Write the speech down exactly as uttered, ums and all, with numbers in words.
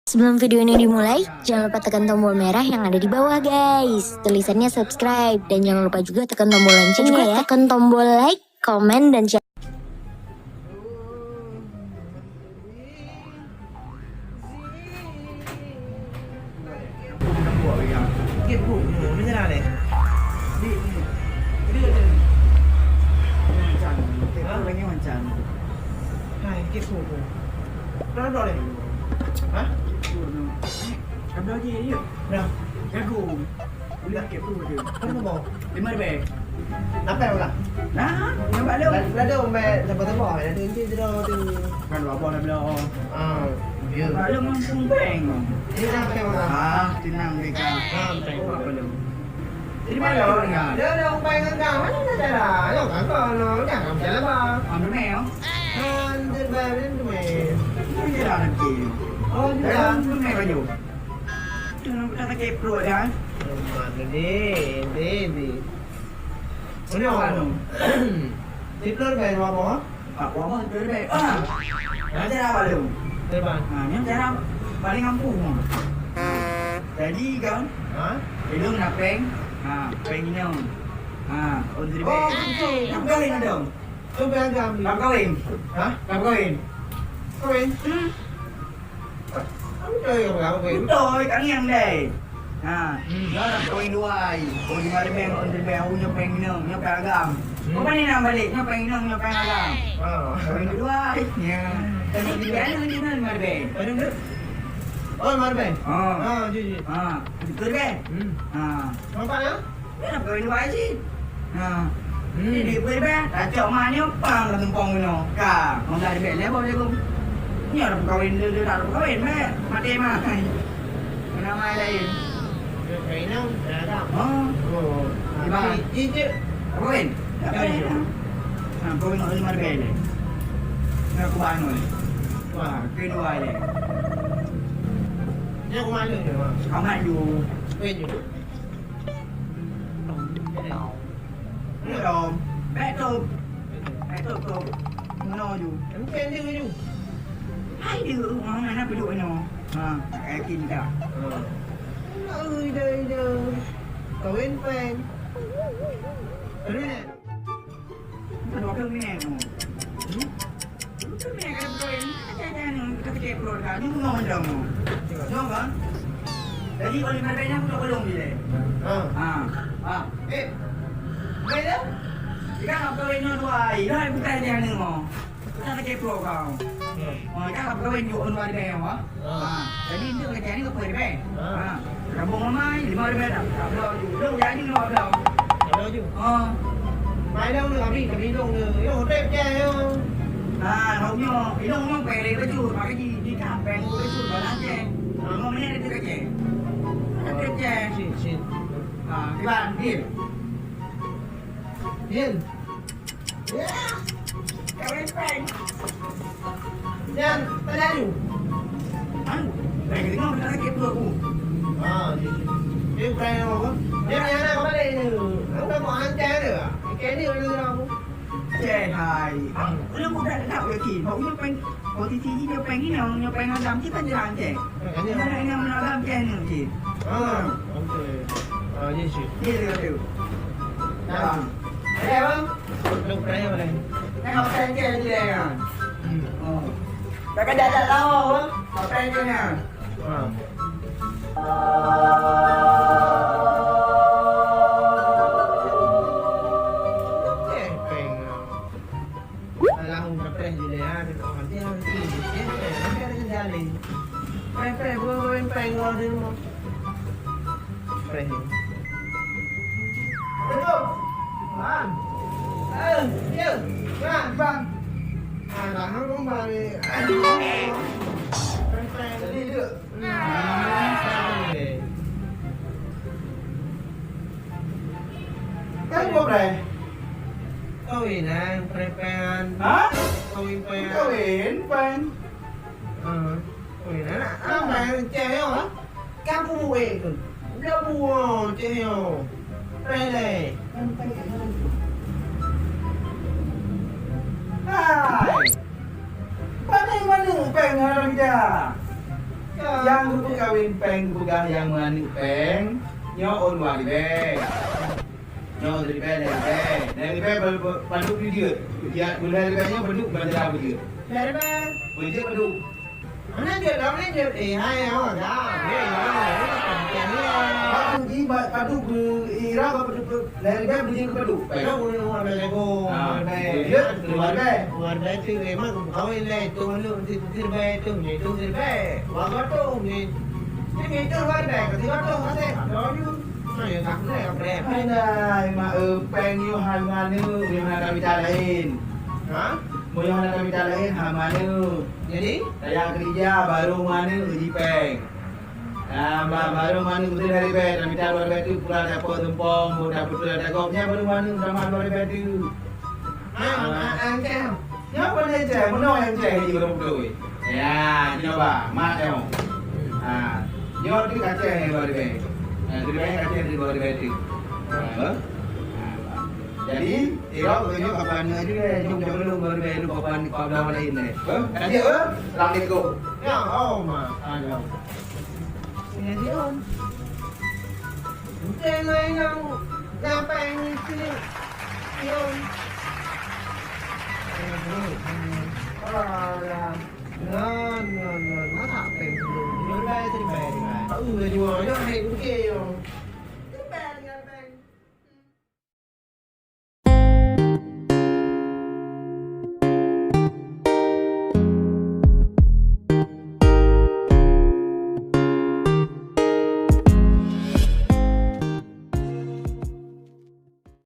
Sebelum video ini dimulai, jangan lupa tekan tombol merah yang ada di bawah, guys. Tulisannya subscribe dan jangan lupa juga tekan tombol loncengnya, ya. Juga tekan tombol like, komen, dan share. Hai, kepo tu. Kenapa duduk ni? Ha? Kepo tu. Ada lagi, ya? Dah. Jago. Boleh kepo tu. Kenapa mau? Lima ribèe. Apa yang ulah? Nah, yang bak lôn. Lada, lada umbai sabar-sabar. Nanti, nanti dia tu. Kan dua boh dah belum. Ah, ya. Bak lôn langsung peng. Ini dah peng ulah. Ah, tenang deh, Kang. Ah, peng. Apa lôn? Jadi, mana orang, kan? Dia ada upaya dengan kau. Mana ada cara? Ayo, kan kau, no. Jangan macam apa. Ambil mel. Kan, dia bayar dia tu, mel. Itu je lah nanti. Oh, dia. Dah, ambil mel baju. Tu, nak tak sakit perut, kan? Oh, mana ni? Ni, ni. Mana orang? Anu. Tiplor bayar berapa? Pak Muhammad tu lebih. Ah. Macam apa tu? Terbang. Ha, ni cara paling ampuh. Jadi kan? Ha? Ilong na peng. Ha, peng inong. Ha, on the bed. Oh, betul. Nak kawin dong. Tu beragam ni. Nak kawin. Ha? Nak kawin. Kawin. Hmm. Betul, kami yang dai. Ha, hmm. Nyoe dah poin dua ai. Oh, di mana beng, oh, di beng, oh, nyoe peng inong, nyoe peng agam. Hmm. Kau mana nak balik? Nyoe peng inong, nyoe peng agam. Ah. Poin dua ai. Ya. Tapi di mana, di mana, mana beng? Mana beng? Oh, mana beng? Oh. Ah, jujur. Ha, betul kan? Hmm. Ha. Nampak ya? Nyoe dah peukawen dua cit. Ha. Hmm. Jadi, peue beh, tacok ma nyoe pang lam tumpông nyoe. Ka, mangga dibek lé boh jagung. Nyoe dah peukawen, dah, dah, dah peukawen, beh. Maté ma. Kena ma laén. Nyoe kainang, dah, dah. Oh. Oh. Iban. Cit, cit, cit. Peukawen. Peukawen. Ha, peukawen ngon lima ribèe lé. Nyoe kuban nyoe. Wah, kedua lé. Nyoe kuman nyoe, Mak. Amat ju. Weh, ju. Belum. Bèk top. Bèk top, top. Meunoe ju. Mungkin dia ju. Hai dia, mana peuduek nyoe? Ha, yakin tak? Ha. Ai, dah, dah. Kawin pen. Terus. Dua belas minit tu. Hmm? Dua belas minit kan, boy. Macam-macam ni, kita fikir keluarga. Ni bunga macam tu. Tengok kan? Jadi, oleh marbenya aku tak bolong dia. Ha. Ha. Ha. Eh. Boleh dah? Dia kan nak kahwin dengan dua hari. Dah, bukan dia ni, mau. Kita fikir keluarga. Hmm. Ha, kan nak kahwin juga orang dua hari, ha? Ha. Jadi, untuk kerja ni, dua puluh ribèe. Ha. Ha. Sambung ramai, lima ribèe dah. Tak bloe laju. Belum jadi, lima belas. Tak bloe laju. Ha. Mai dong ni, kami, kami dong ni. Yo, hotel je, yo. Ha, hok nyo, ilong nyo pèng lé bacut. Maka ji, ji ka pèng lé bacut, balang je. Ha. Lima minit dia kerja. Ada kerja. Sit, sit. Ha, Iban, deal. Deal. Kawin prank. Nyan, tanya dulu. Anu, prank dengar, prank sakit perut aku. Ah, dia, dia prank apa? Dia prank anak kau balik ni. Aku dah buat hantai dia. Ikan dia, dia, dia, aku. Cek, hai. Aku dah buat tak yakin. Bak udah prank. Posisi jih nyoe pèng inong, nyoe pèng agam, cit tan jalan, cit. Nyoe pèng inong, nyoe agam, cit, nyoe, cit. Ah, okey. Ah, ya, cit. Ya, dia kata. Nah. Ada, bang? Duduk tanya boleh. Tengok pèng, cit, dia, ya. Hmm. Oh. Tak ada, tak tahu, bang. Apa yang kena? Ah. Eh, pèng. Alah, ureueng preh jih lé, ha, deungon dia, ha, dia, dia, dia, dia, dia, dia, dia, preh, preh, gua, gua, pèng, gua, dia, mau. Preh ni. Assalamualaikum. Bang. Eh, ya. Bang. Bang. Alah, hang kembali. Preh, preh. Jadi, dia. Kan gua preh. Kawinan, preh-prehan. Hah? Kawin prehan. Kawin prehan. Ah, kawinan. Apa yang cewek, ha? Kan aku buat tu. Udah buang cewek. Preh lé. Hai. Pane-pane pèng haram ija. Nyang geupeukawen péng geupeugah nyang meuaneuk péng, nyoe ôn dua ribèe. Nyoe ôn dua ribèe, lhèe ribèe. Lhèe ribèe ba-, ba-, padub jeuet. Ya, lhèe ribèe nyoe padub ban jala beujeuet. Lhèe ribèe. Beujeuet padub. Mana jeuet, mana jeuet? Eh, hai, awak dah. Eh, hai, hai, hai. Padub jih ba-, padub beu-, ira ba padub beu-, lhèe ribèe beujeuet keu padub. Padub beu-, dua ribèe. Ah, beujeuet keu dua ribèe. Dua ribèe tu memang kawin lé, tu lu, tu, tu ribèe, tu, tu ribèe. Wah, tu ni. Ni, ni tu dua ribèe, keu dua tu, masih. Ada ni. Nah, ya, tak boleh, tak boleh. Hai, mak, eh, péng nyoe hai meuaneuk, nyoe hana tamita laén. Ha? Meunyoe hana tamita laén, hai meuaneuk. Jadi? Tajak keurija, barô meuaneuk, jipéng. Ah, ba-, barô meuaneuk beutôi dari bèe, tamita luwa bèe teuk, pura dapur tumpông, buet dapur tu ada gop, nyan barô meuaneuk sama luwa bèe teuk. Ah, ah, ah, ah. Nyoe pun nyang ceh, meunoe nyang ceh jih barô beutôi. Ya, jinoe ba, mak nyoe. Ah, nyoe tu ka ceh luwa bèe. Ah, tu bèe ka ceh luwa bèe teuk. Ah, ba. Ah, ba. Jadi, irok tu nyoe kapan nyoe aja deh, jom jom dulu baru deh, lu kapan, kapan lawan lain deh. Hah? Dah siap, hah? Assalamualaikum. Ya, oh, mak. Ah, ya. Sini dia, Om. Bukan main yang, yang apa yang itu, Om? Alah. Non, non, non. Masa apa yang itu? Dia bayar, dia bayar, dia bayar. Tahu lah jua. Dia naik bukit, Om.